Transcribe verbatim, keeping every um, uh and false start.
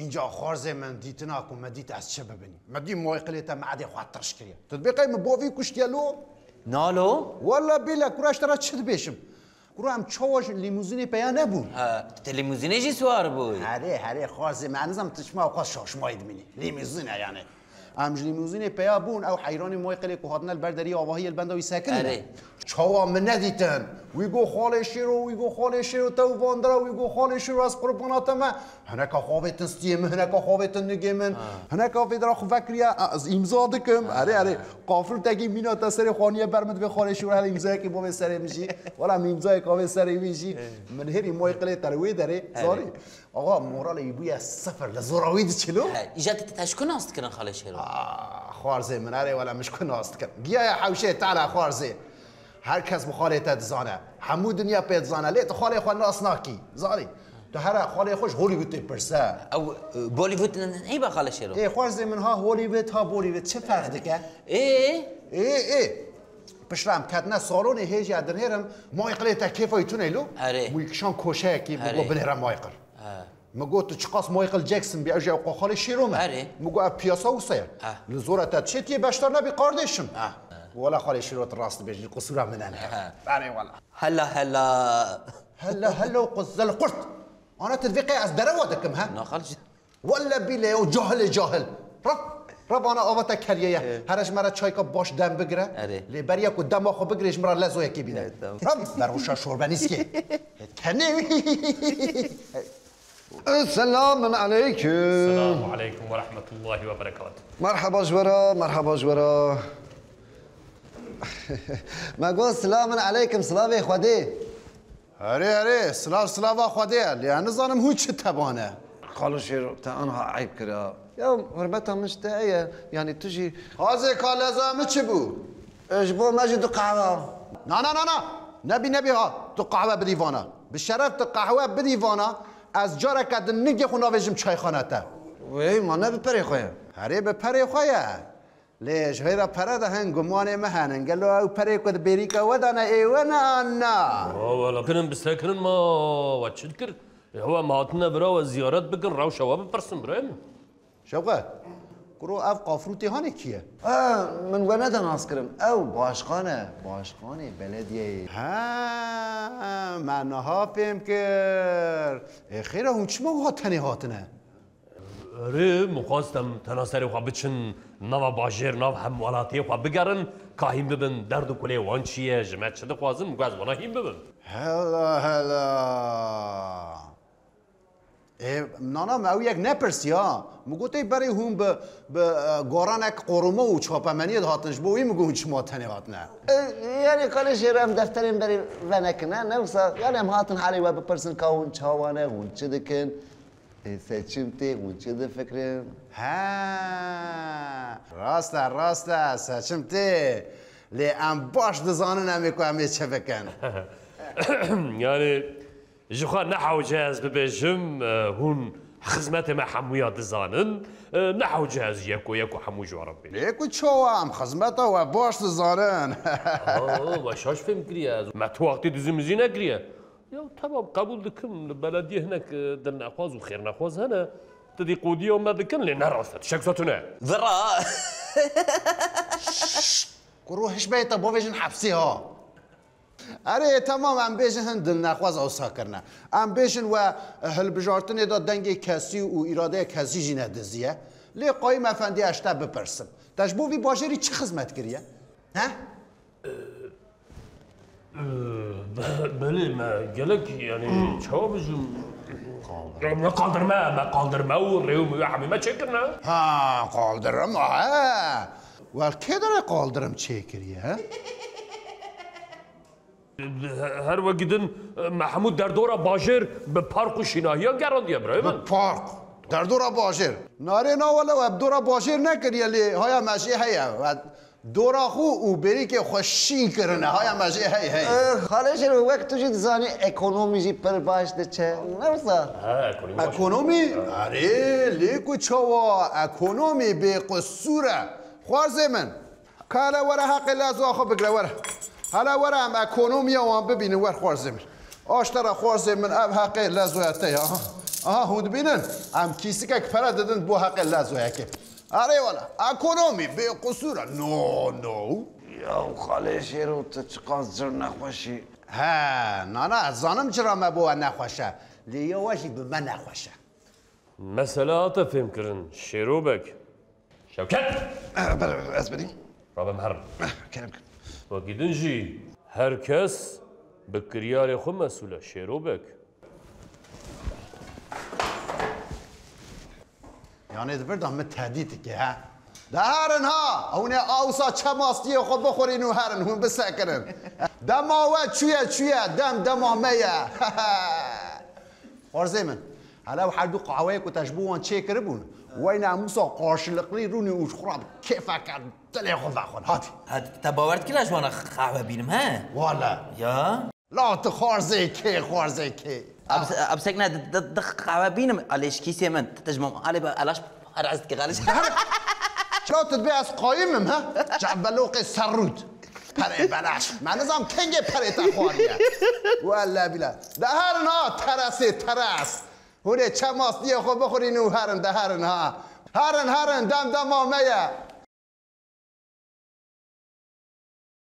Înca xwarzê min dîtina ku me dît ez çi bibinî. Me dî moyqilê te me'edê xwe tirş kiriye. Tu dibê qey min bovî kuştiye lo? Na lo? Walla bîle kura ji te re çi dibêjim? Kura em çawa ji lîmuzînê peya nebûn? Ha, tu te lîmuzînê jî siwar bûyî? Herê, herê xwarzê min, ez nizam tu çima xwe şaşmayî dimînî. Lîmuzîn e yani. Em ji lîmuzînê peya bûn, ew heyranê moyqilê ku hatine li ber derî avahiyê li benda wî sekinîne. Erê. Çawa min nedîtin? Wî got, "Xalê Şêro, wî got, xalê Şêro, te û van dira, wî got, xalê Şêro, ez qurbana te me." Hineka xwe avêtin stiyê min, hineka xwe avêtin nigê min, hineka vê dira xwe vekiriye, ez îmza dikim. Erê, erê, qafiltekî mîna te serê xwe aniye ber min, divê xalê Şêro hele îmzayekê bo vê serê min jî. Wela min îmzayek avê serê wî jî. Min hêrî moyqilê te li wê derê, Erê. Zarî. Axa, moralê wî bûye sifir, li zora wî diçilo. He, îja te, te ji ku nas dikirin xalê Şêro? Ah, xwarzê min, erê wela min ji ku nas dikin. Giyaye hewşê te le xwarzê. Her kes bi xalê te dizane. Hemû dinya pê dizane. Lê tu xalê xwe nas nakî. Zanî. Tu here xalê xwe ji Hollywoodê pirse. Ew, e, Bollywood n-, n-, neyba xalê Şêro? Ê, xwarzê min ha Hollywood, ha Bollywood. Çi ferq dike? Ê? Ê, ê. Piştre em ketine salonê hêjî dinêrim. Moyqilê te kêfa wî tune lo. Erê. Wî kişan koşeyekî, Erê. Bigo binêre moyqil. He. Min got, "Tu çiqas Michael Jackson bî, ew jî ew qo xalê Şêro me." Erê. Min got, "Ev piyasa wisa ye. He. Li zora te çêtiye beşdar nebî, kardeşim." He. Wela xalê Şêro tu rast dibêjî, qisûra min e. He. Erê wela. Hela, hela. Hela, hela û qu-, zelqurt. Ana tu divê qey ez derewa dikim, he? Naxal jî. Welle bîle o cahilê cahil. Rab, Rab ana ava te keriye ye. He. Here ji me re çayka baş dem bigire. Erê. Lê beriya ku dema xwe bigirê ji min re lezoyekê bîne. Evet, tamam. Rab, berwişa şorbenîskê. Tenê. Selamun aleyküm. Selamun aleyküm ve rahmetullahi ve berekatuhu. Merhaba ji we re, merhaba ji we re. Me got selamun aleyküm, silavê Xwedê. Erê, erê, silav, silava Xwedê ye. Lê ez nizanim hûn çi tebane. Xalo Şêro, te anha eyb kira. Ya, hurmeta min ji te heye. Yanî tu jî Xazê ka leza min çi bû? E, ji bo me jî du qehwe. Na, na, na, na. Nebî, nebî ha. Tu qehwe bidî vana. Bi şeref tu qehwe bidî vana. Ez careke din nigê xwe navêjim çayxana te. Wê, ma ne bi perê xwe ye? Herê bi perê xwe ye. Lê ji hêra pere de hin gumanê me henin. Gelo ew perê ku di bêrîka we de ne ê we ne an na? Wa wela kirin bi sekinin ma we çi dikir? Ê, hewa me hatine vira we ziyaret bikin, rewşa we bipirsin birayê min. Şewqet, kuro ev qafrûtê hanê kî ye? Ha, min we neda nas kirin. Ew başqan e, başqanê belediyeyê. Ha, me niha fêm kir. Ê, xêra hûn çima wiha tenê hatine? Erê, min xwest em tena serê xwe biçin nava bajêr, nav hemwelatiyê xwe bigerin, ka hîn bibin derd û kulê wan çi ye, ji me çi dixwazin, min got ez wana hîn bibim. Hela, hela. Ê, nana me ew yek nepirsiya. Min gotê berê hûn bi, bi, e, goranek qoruma û çapemeniyê dihatin, ji bo wî min got hûn çima tenê hatine. E, yani kalê jêre em defterên berê venekine, ne wisa, yani em hatin halê we bipirsin ka hûn çawa ne, hûn çi dikin? Ê, seçim tê, hûn çi difikirin? He, rast e, rast e, seçim tê. Lê em baş dizanin em ê ku em ê çi bikin. Yani, ji xwe ne hewce ez bibêjim, e, hûn xizmetê me hemûya dizanin, e, ne hewce ez yeko yeko hemû ji we re bibêjim. Lê ku çawa em xizmeta we baş dizanin. Aa, we şaş fêm kiriye ez. Me tu wextî dizî mizî nekiriye. Ya, temam, qebûl dikim, li belediyê hinek, e, dilnexwaz û xêrnexwaz hene. Ti dî qûdiya me dikin, lê ne rast e, tişek zat tune. Vira. Kuro hişmeyê te bavêjin hepsê ha. Erê, temam, em bêjin hin dilnexwaz ewsa kirine. Em bêjin we hilbijartinê de dengê kesî û îradeya kesî jî nediziye. Lê Qayîm Efendî, ez ji te bipirsim. Te ji bo vî bajêrî çi xizmet kiriye? He? Be-, belê me gelek, yani, çawa bijim? Me qaldirme, me qaldirme û rê û me hemî me çêkirine. Ha, qaldirme, he. Wel, kê derê qaldirim çêkiriye, he? Her wekî din, me hemû derdora bajêr bi park û şînahiyan gerandiye, birayê min. Bi park? Derdora bajêr? Narê na wele we bi dora bajêr nekiriye lê haya me jê heye. We Dora xwe û bêrîkê xwe şîn kirine. Haya me jê hey hey. Eh, Xalê Şêro, wek tu jî dizanî ekonomî jî pir baş diçe. Ne wisa? Ha, ekonomî baş. Ekonomî? Erê, lê ku çawa? Ekonomî bêqisûr e. Xwarzê min. Ka hele were heqê lezoya xwe bigire, were. Hele were em ekonomiya wan bibînin, wer xwarzê min. Aştera xwarzê min, ev heqê lezoya te ya. Aha, hûn dibînin? Em kîsikek pere didin bo heqê lezoyekê. Erê wala, ekonomî bê qusûr e. No, no. Ya xalê Şêro, tu çiqas cir nexweş î. He, nana, ez zanim cira me bo we nexweş e. Lê ya we jî bi me nexweş e. Mesele hate fêmkirin Şêro Beg. Şewket! Eh, ber ez bidîm. Rabe miherim. Eh, kerem kin. Wekî din jî her kes bi kiryarê xwe mesûl e Şêro Beg. Yanê di vir de min tehdît dike, he? De herin ha! Hûn ê awsa çemastiyê xwe bixurîn û herin, hûn bisekirin. Dema we çûye çûye, dem dema me ye. Xwarzê min, hele ew her du qehweyê ku te ji bo wan çêkiribûn, weyne em wisa qarşılıklı rûnî û ji xwe re bi kêfeke dilê xwe vexwin. Hadi. Ha, te bawer dikir ez ji wana qehwe bînim, he? Wala. Ya. La tu xwarzê kê, xwarzê kê. Ab, ab sekne di, di, di qehwe bînim, alê ji kîsê min. Te ji mam alê be, elaş her ez dike galiş. La tu dibê ez qayim im, ha? Çavbeloqê serrûd. Perê belaş. Me nizam kengê perê te xwariye. Welle bila. De herin ha, teresê teres. Hûn ê çemastiyê xwe bixurîn û herin, de herin ha. Herin, herin, dem dema me ye.